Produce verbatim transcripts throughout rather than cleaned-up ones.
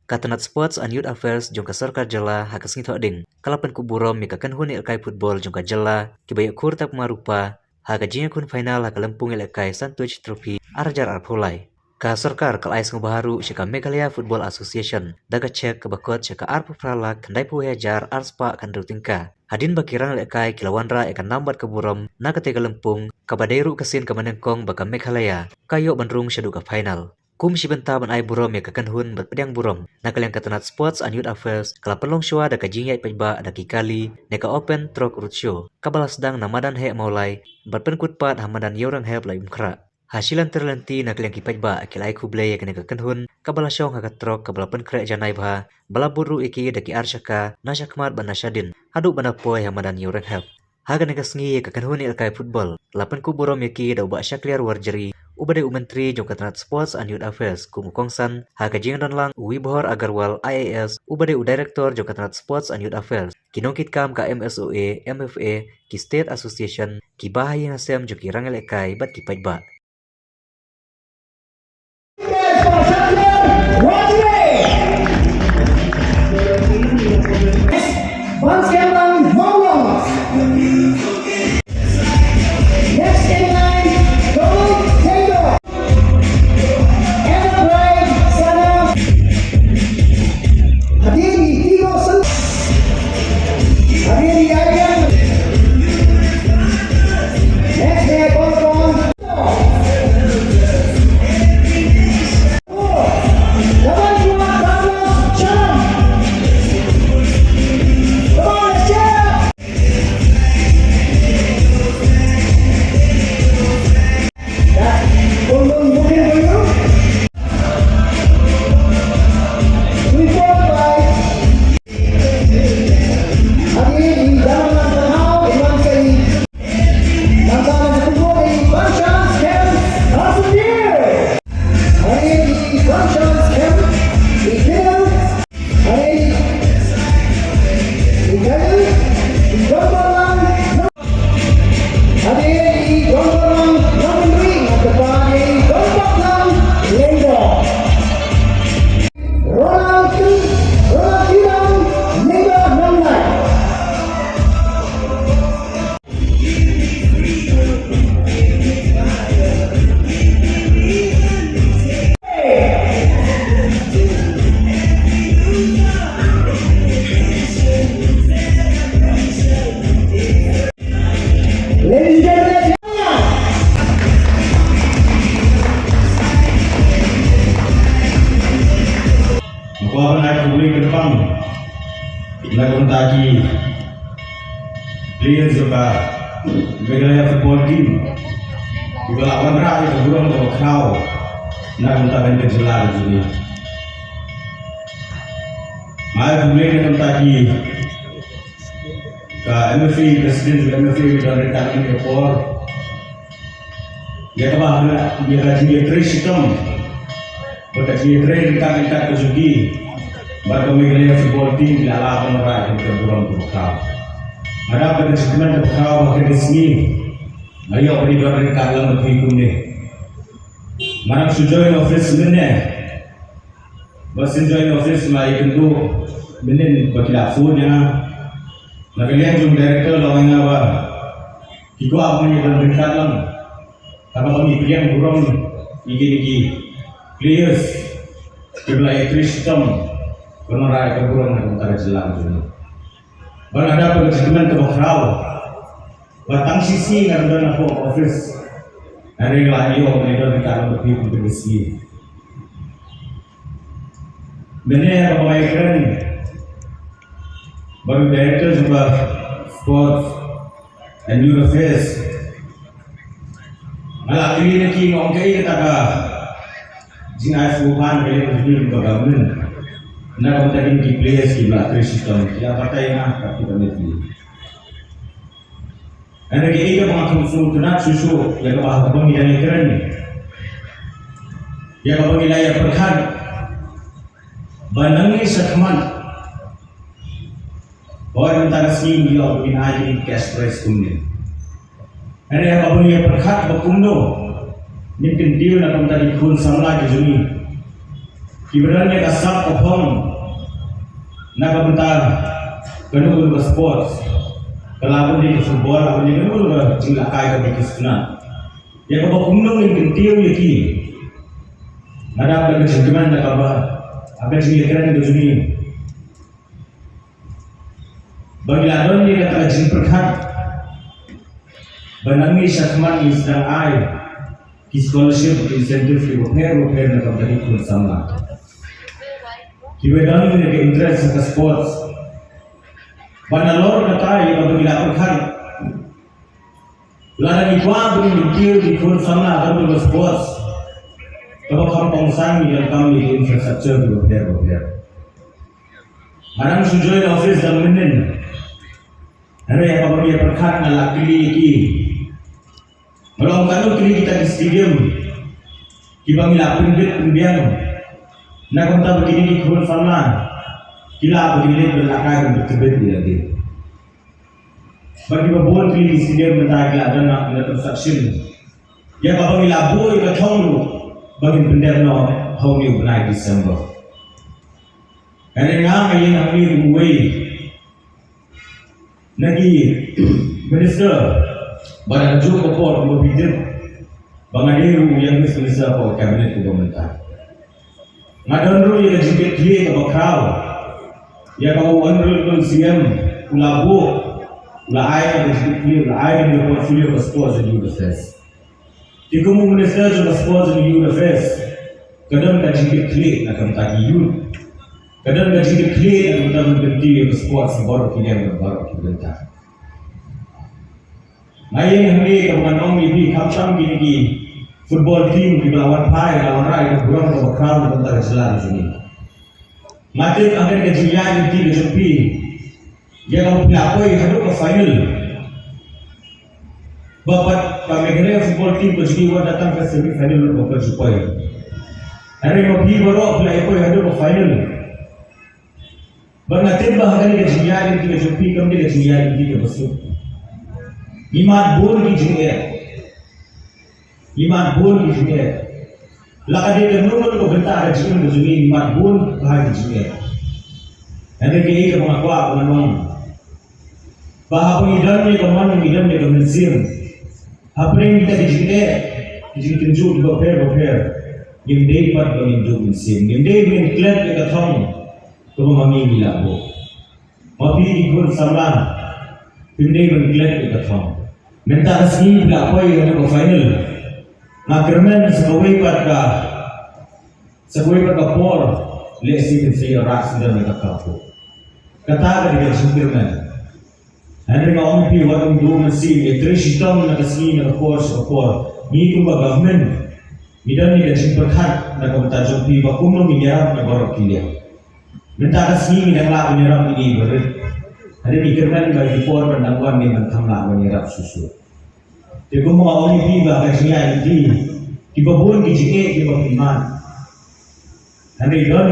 Ka tnat Sports and Youth Affairs jong ka sorkar jylla ha ka sngi Thohdieng ka la pynkup burom ïa ka kynhun ïalehkai football jong ka jylla kiba ïakhun tap ma rupa ha ka jingïakhun final ha ka lympung ïalehkai Santouch Trophy ar hajar arphew lai. Ka sorkar ka la ai sngewbha ruh sha ka Meghalaya Football Association da ka cheque kaba kot sha ka arphew phra lak khyndai phew hajar ar spah khyndai tyngka. Hadien ba ki rangïalehkai ki la wanrah ïa ka nam bad ka burom na katei ka lympung, kaba dei ruh ka sien kaba nyngkong ba ka Meghalaya ka ïoh ban rung shaduh ka final. Kum shi bynta ban ai burom ïa ka kynhun bad pdiang burom, na ka liang ka tnat Sports and Youth Affairs ka la pynlong shuwa da ka jingïaid paidbah da ki kali ne ka Open Truck Roadshow, kaba la sdang na madan Heh Mawlai bad pynkut pat ha madan Ïewrynghep Laitumkhrah. Ha shilynter lynti na ka liang ki paidbah ki la ai khublei ïa kane ka kynhun kaba la shong ha ka trok kaba la pynkhreh janai bha, ba la bud ruh ïa ki da ki ar shaka na shakhmat bad na shadien haduh ban da poi ha madan Ïewrynghep. Ha kane ka sngi ïa ka kynhun ïalehkai football la pynkup burom ïa ki da u Bah Shakliar Warjri, uba dei u Myntri jong ka tnat Sports and Youth Affairs, kum u kongsan ha ka jingdon lang u Vibhor Agarwal I A S, uba dei u Director jong ka tnat Sports and Youth Affairs, ki nongkitkam ka M S O A, M F A, ki State Association, ki bahaïing hasem jong ki rangïalehkai bad ki paidbah. Next in line, Donald Taylor. Anna Bride, Sana. Hadien i Timo Sen. Hadien i Adrian. Next, may I call upon Ladies and gentlemen, nga kwah ban ai khublei kyrpang na ka bynta ki players jong ka Meghalaya football team kiba la wanrah ïa ka burom kaba khraw na ka bynta ka jylla ka jong ngi. Nga ai khublei na ka bynta ki ka M F A, president jong ka M F A, uba don ryngkat mynne ka por. Ïa kaba hana, ïa ka jingïatrei shitom bad ka jingïatrei ryngkat ryngkat ka jong ki bad ka Meghalaya football team, ki la lah ban wanrah ïa ka burom kaba khraw. Nga dap da ka jingkmen kaba khraw ba ha kane ka sngi nga ïoh ban ïadon ryngkat lang bad phi kumne. Nga dang shu join office mynne. Ba shu join office, nga ïakynduh mynhynnin ba ki la phone ïa nga na ka liang jong u director, la ong ïa nga ba ki kwah ban ïadon ryngkat lang, kaba ngi pdiang burom ïa kine ki players kiba la ïatrei shitom ban wanrah ïa ka burom na ka bynta ka jylla ka jong ngi. Bad nga dap da ka jingkmen kaba khraw ba tang shisha nga dang don hapoh office, hynrei nga la ïoh ban ïadon ryngkat lang bad phi ha kane ka sngi. Mynne ha kaba nga ïakren bad u director jong ka Sports and Youth Affairs, nga la kylli na ki, nga ong kaei kata ka jingai sngewbha na ka liang jong ka government na ka bynta kine ki players kiba la trei shitom. Ki la batai ïa nga, ka phi ka met ki. Hynrei kaei kaba nga sngewtynnat shuh shuh ïa kaba haba ngi dang ïakren, ïa kaba ngi la ïa pyrkhat ba nangne shakhmat, hooid, mynta ka sngi ngi ïoh ba ngin ai kine ki cash prize kumne. Hynrei haba ngi ïa pyrkhat ba kumno ngin kyntiew na ka bynta ki khun samla ki jong ngi, Ki ba don ïa ka sap ka phong na ka bynta kano kano ka sports, ka lah ban dei ka football, lah ban dei kano kano ka jinglehkai kaba ki sngewtynnat. Ïa kaba kumno ngin kyntiew ïa ki. Nga dap da ka jingkmen da kaba ha ka jingïakren ka jong ngi ba ngi la don ïa kata ka jingpyrkhat ba nang ngi shakhmat ngi sdang ai ki scholarship, ki incentive ki bapher bapher na ka bynta ki khun samla kiba don ïa ka interest ha ka sports. Ba nalor kata ïa kaba ngi la pyrkhat, lada ngi kwah ba ngin kyntiew ki khun samla ha ka bynta sports, kaba kham kongsan ngi donkam ïa ki infrastructure ki bapher bapher. Nga dang shu join office da mynnin. Hynrei haba ngi ïa pyrkhat nga la kylli ïa ki, nga la ong katno kylli kita ki stadium kiba ngi la pynbit pynbiang na ka bynta ba kine ki khun samla ki lah ba kin leit ban lehkai ban tbit ïa lade. Bad kiba bun kylli ki stadium mynta ki la don na construction. Ïa kaba ngi la buh ïa ka thong ruh ba ngin pyndep noh ha une u bnai December. Hynrei nga nga ïeng hangne kum uwei na ki minister ba na kajuh ka por kumba phi tip ba nga dei ruh u youngest minister hapoh ka cabinet kaba mynta. Nga don ruh ïa ka jingkitkhlieh kaba khraw ïa kaba u Honorable C M u la buh, u la ai ïa ka jingkitkhlieh, u la ai ïa ka portfolio ka sports and youth affairs. Te kum u minister jong ka sports and youth affairs, ka don ka jingkitkhlieh na ka bynta ki youth. Ka don ka jingkitkhlieh na ka bynta ban kyntiew ïa ka sports ha baroh ki liang, ha baroh ki bynta. Nga ïeng hangne kaba ngan ong ïa phi, khamtam kine ki football team kiba la wan phai, la wanrah ïa ka burom kaba khraw na ka bynta ka jylla ka jong ngi. Nga tip ha kane ka jingïaid lynti ka jong phi, ïa kaba phi la poi haduh ka final. Ba pat ka Meghalaya football team ka jong ngi wat la tang ka semi final ruh ba ka ju poi. Hynrei ma phi baroh phi la ïa poi haduh ka final. Bad nga tip ba ha kane ka jingïaid lynti ka jong phi kam dei ka jingïaid lynti kaba suk. Ngi mad bun ki jingeh. Ngi mad bun ki jingeh. La ka dei kano kano ka bynta ka jingim ka jong ngi, ngi mad bun bha ki jingeh. Hynrei kaei kaba nga kwah ban ong, ba haba ngi don ïa ka mon, ngi don ïa ka mynsiem, hapdeng kita ki jingeh, ki jingtynjuh kiba pher bapher, ngim dei pat ba ngin duh mynsiem, ngim dei ba ngin klet ïa ka thong kaba ma ngi ngi la buh. Ma phi ki khun samla, phim dei ban klet ïa ka thong. Mynta ka sngi phi la poi haduh ka final. Nga kyrmen sa kawei pat ka, sa kawei pat ka por, lehse phin sa ïarah sdang ïa ka cup. Kata ka dei ka jingkyrmen. Hynrei nga ong ïa phi, wat ym duh mynsiem, ïatrei shitom na ka sngi, na ka por sha ka por. Ngi kumba government ngi don ïa ka jingpyrkhat na ka bynta jong phi ba kumno ngin ïarap na baroh ki liang. Mynta ka sngi ngi dang lah ban ïarap ïa ki barit. Hynrei ngi kyrmen ba ki por ban dang wan ngin dang kham lah ban ïarap shuh shuh. Te kumba nga ong ïa phi ba ka jingïaid lynti, kiba bun ki jingeh kiba phi mad. Hynrei don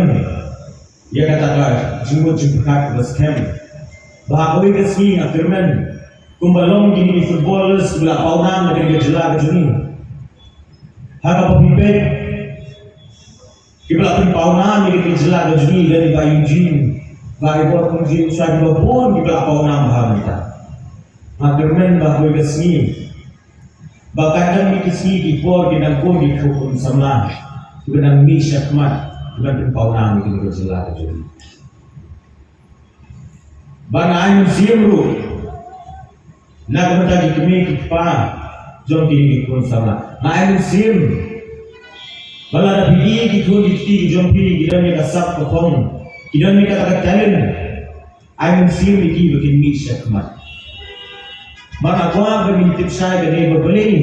ïa kata ka jingmut jingpyrkhat kaba skhem ba ha kawei ka sngi nga kyrmen kumba long kine ki footballers kiba la pawnam na kane ka jylla ka jong ngi. Ha kaba phi peit kiba la pynpawnam ïa kane ka jylla ka jong ngi, lane Bah Eugene, Bah Eugene, kiba bun kiba la pawnam bha mynta. Nga kyrmen ba ha kawei ka sngi, ba katno ki sngi ki por kin nang kum ki khun samla kiba nang mih shakhmat kiban pynpawnam ïa kane ka jylla ka jong ngi. Ba nga ai mynsiem ruh na ka bynta ki kmie ki kpa jong kine ki khun samla. Nga ai mynsiem ba lada phi i ki khun ki kti ki jong phi ki don ïa ka sap ka phong, ki don ïa kata ka talent, ai mynsiem ïa ki ba kin mih shakhmat. Ba nga kwah ba ngin tip shai kane ba balei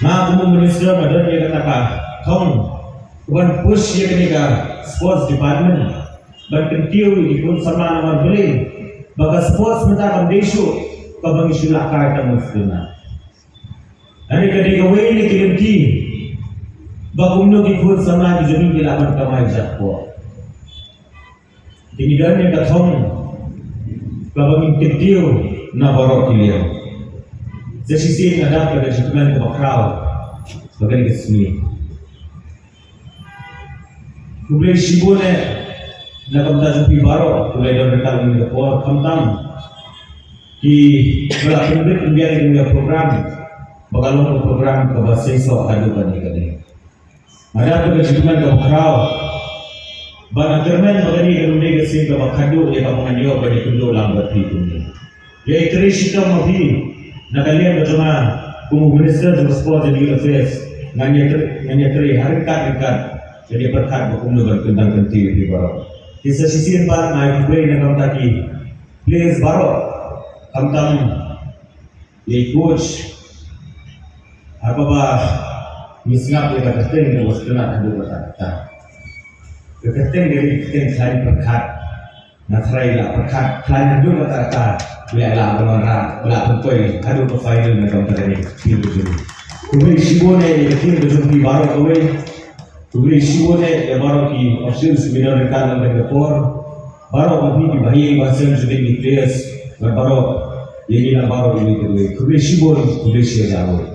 nga kum u minister nga don ïa kata ka thong kaban push ïa kane ka sports department ban kyntiew ïa ki khun samla namar balei ba ka sports mynta kam dei shuh kaba ngi shu lehkai tang ban sdang. Hynrei ka dei kawei na ki lynti ba kumno ki khun samla ki jong ngi ki lah ban kamai jakpoh. Te ngi don ïa ka thong kaba ngin kyntiew na baroh ki liang. Sa shisien nga dap da ka jingkmen kaba khraw ba kane ka sngi. Khublei shibun eh na ka bynta jong phi baroh kiba la ïadon ryngkat ha kane ka por, khamtam kiba la pynbit pynbiang ïa kane ka program ba ka long ka program kaba seisoh haduh kane kane. Nga dap da ka jingkmen kaba khraw ba nga kyrmen ba kane kan long ka sien kaba khadduh ïa kaba ngan ïoh ban ïakynduh lang bad phi kumne. Ïa i trei shitom ma phi na ka liang ka jong nga kum u Minister jong ka Sport and Youth Affairs, ngan ïa trei, ngan ïa trei ha ryngkat ryngkat, ngan ïa pyrkhat ba kumno ban kyndang kyntiew ïa phi baroh. Te sa shisien pat nga ai khublei na ka bynta ki players baroh, khamtam ïa i coach, ha kaba ngi sngap ïa ka kyrteng kaba sngewtynnat haduh katta katta. Ka kyrteng ka dei ka kyrteng khlaiñ pyrkhat. Nga tharai la pyrkhat khlaiñ haduh katta katta, la, la ban wanrah, la pynpoi haduh ka final na ka bynta kane ka team ka jong ngi. Khublei shibun eh ïa ka team ka jong phi baroh kawei. Khublei shibun eh ïa baroh ki officials kiba don ryngkat ha kane ka por. Baroh ma phi kiba ha ïing ba sem jong ki players bad baroh ïa ngi na baroh ïa ngi kawei. Khublei shibun, khublei shibun ïa baroh.